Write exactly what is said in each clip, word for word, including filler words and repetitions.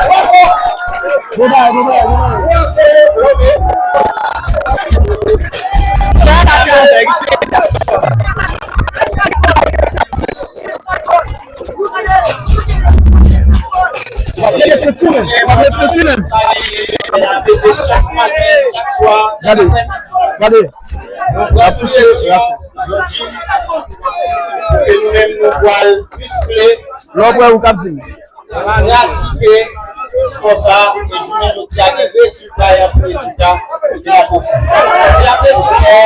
Bon bagay, bon bagay, bon bagay. W ap reflechi menm. W ap reflechi menm. Gade. Gade. L ap touche. Pou ke nou menm nou pral miskle. Lè w prè ou k ap di m. Pratike spò sa, e jounen jodi a gen rezilta, e anpil rezilta, se la pwofondè. Se la pwofondè.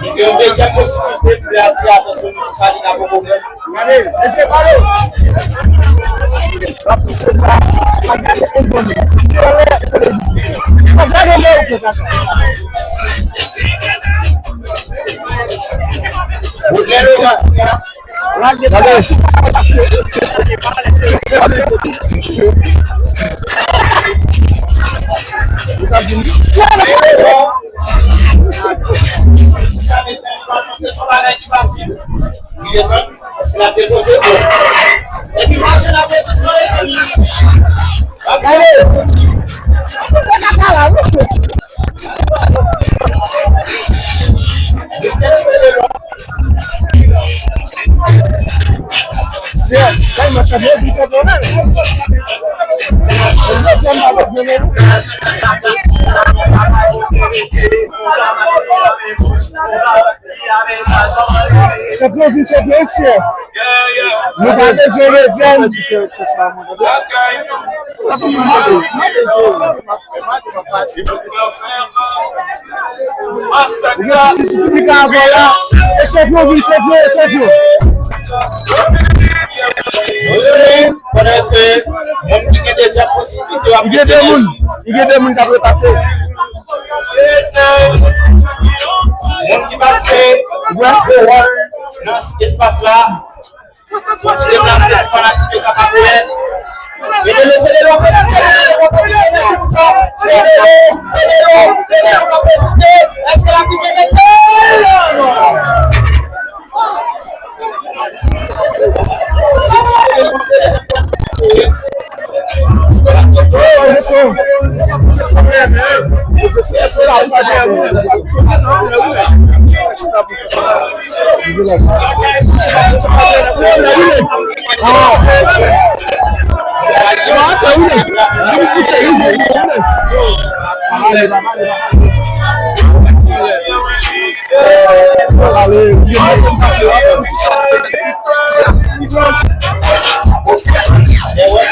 Li gen yon dezyèm posiblite pou l atire atansyon nou sou sa li ka poko fè. Sè, kay match la, vin chanpyon, men. Jodi a, m pa bezwen, men. Chanpyon vin chanpyon, sè. Nou pa bezwen dezyèm. Li ka avè w la. E chanpyon vin chanpyon, e chanpyon. Pandan ke moun ki gen dezyèm posibilite yo ap gen de moun. Li gen de moun k ap repase. Moun ki pa jwe gwo wòl nan espas la. Fò ti deplase pou fanatik yo kapab wè. Se de lo, se de lo, se de lo, se de lo, se de lo, k ap reziste. Èske l ap rive mete?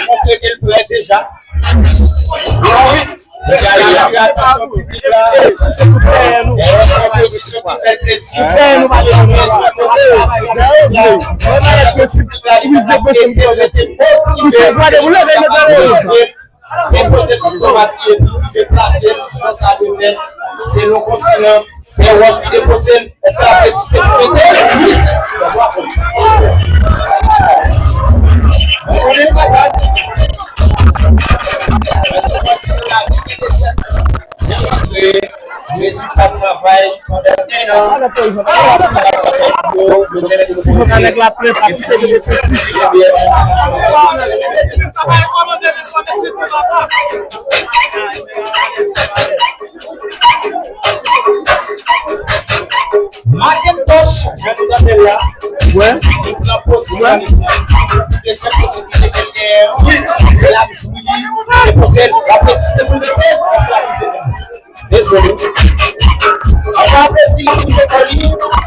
Montre ke l prè deja. Atansyon piblik la. Dèyè yon konpozisyon ki fè l plezi. Dèyè yon konpozisyon ki fè l plezi. Piblik la, li pa ka rete motive. Depoze tout dwa epi rive plase l jan sa dwe fèt. Se yon konsinan. Se wòch ki depoze l. Èske l ap reziste pou mete l? Rezilta travay pandan en an. Si nou ka nèg la plen pa kite de Macintosh, jan nou tande l la, li pran pozisyon li. Dezyèm posiblite ke l genyen an, se l ap jwi li, se pou se l ap reziste pou l mete l, paske l ap rive. Dezole. Ann aplodi li pou jefò li.